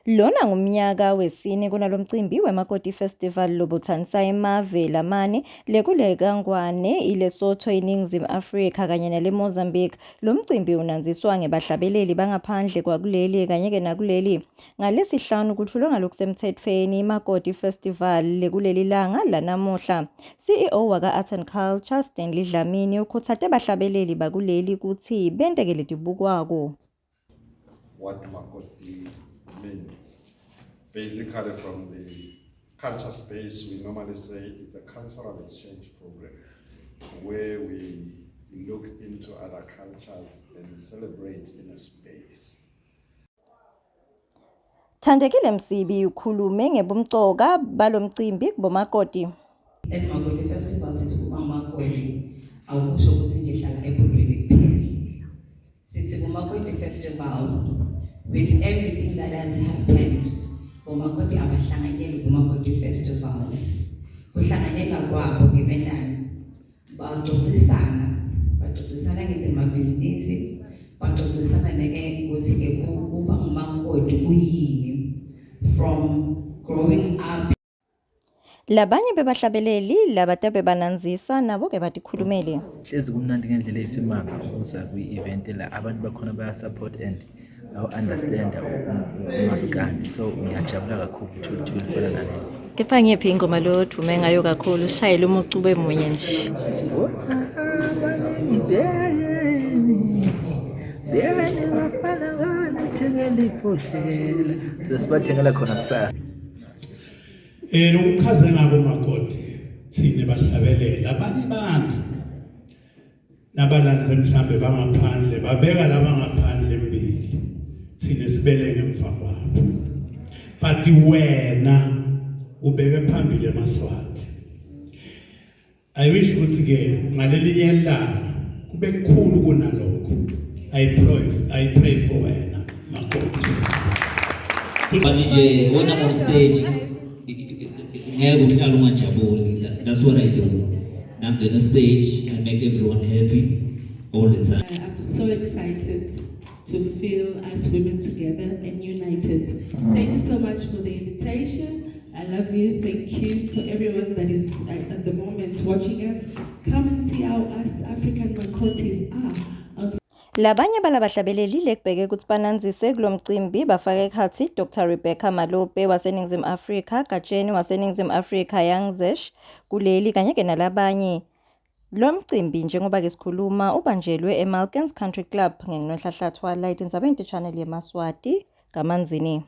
Lona ngumnyaka wesine kunalomcimbi weMakoti Festival lobuthanisa emave lamane lekulekangwane iLesotho, iNingizimu Afrika kanye neleMozambique. Lo mcimbi unanziswa ngebahlabeleli bangaphandle kwakuleli kanye-ke nakuleli. Ngalesihlanu kutfulwe ngalokusemthethweni iMakoti Festival lekuleli langa lanamuhla. CEO waka-Arts and Culture Stanley Dlamini ukhutsate bahlabeleli bakuleli kutsi benteke letibukwako. What Makoti means. Basically, from the culture space, we normally say it's a cultural exchange program where we look into other cultures and celebrate in a space. Thandekile Msibi ukhulume ngebumcoka balomcimbi kubomakoti. As Makoti Festival sithi kuba umakoti awukusho ukuthi nje hlala ebhodweni kuphela. Sithi kuMakoti Festival, with everything that has happened, bomakoti abahlanganyeli kuMakoti Festival. Kuhlanganyela kwabo ngebentana baxoxisana, baxoxisana ngetemabhizinisi, baxoxisana neke ukuthi-ke kuba ngumakoti kuyini from growing up. Labanye bebahlabeleli labatabe bananzisa nabo-ke batikhulumele. Hlezi kumnandi ngendlela eyisimanga ukuza kwi-event la abantu bakhona baya-support and bawu-understanda umaskandi, so ngiyajabula kakhulu ukuthola ithuba elifana naleli. Kepha ngiyiphi ingoma lo odume ngayo kakhulu? Sishayele umucu ube munye nje. Bhekeni bafana banithengele ibhodlela, sibathengela khona kusasa. Lokuchaze ngako makoti, thine bahlabelela abanye bantu nabalanze mhlambe bangaphandle babeka laba ngaphandle embili, thine sibele ngemva kwabo, but wena ubeke phambili emaSwati. I wish ukuthi ke ngalelinye ilanga kube kukhulu kunalokho. I pray for wena, makoti. But nje when I'm on stage ngeke uhlale ungajabuli. That's what I do. I'm on stage, I make everyone happy all the time. I'm so excited to feel as women together and united. Thank you so much for the invitation. I love you. Thank you for everyone that is at the moment watching us. Come and see how us African Makotis are on Labanye balabahlabeleli lekubheke kutsi bananzise kulo mcimbi bafake ekhatsi Dr Rebecca Malope waseNingizimu Afrika, Gatsheni waseNingizimu Afrika, Young Zesh kuleli kanye-ke nalabanye. Lo mcimbi njengoba-ke sikhuluma ubanjelwe eMalkens Country Club. NginguNonhlanhla Thwala, itindzaba Channel yemaSwati, kaManzini.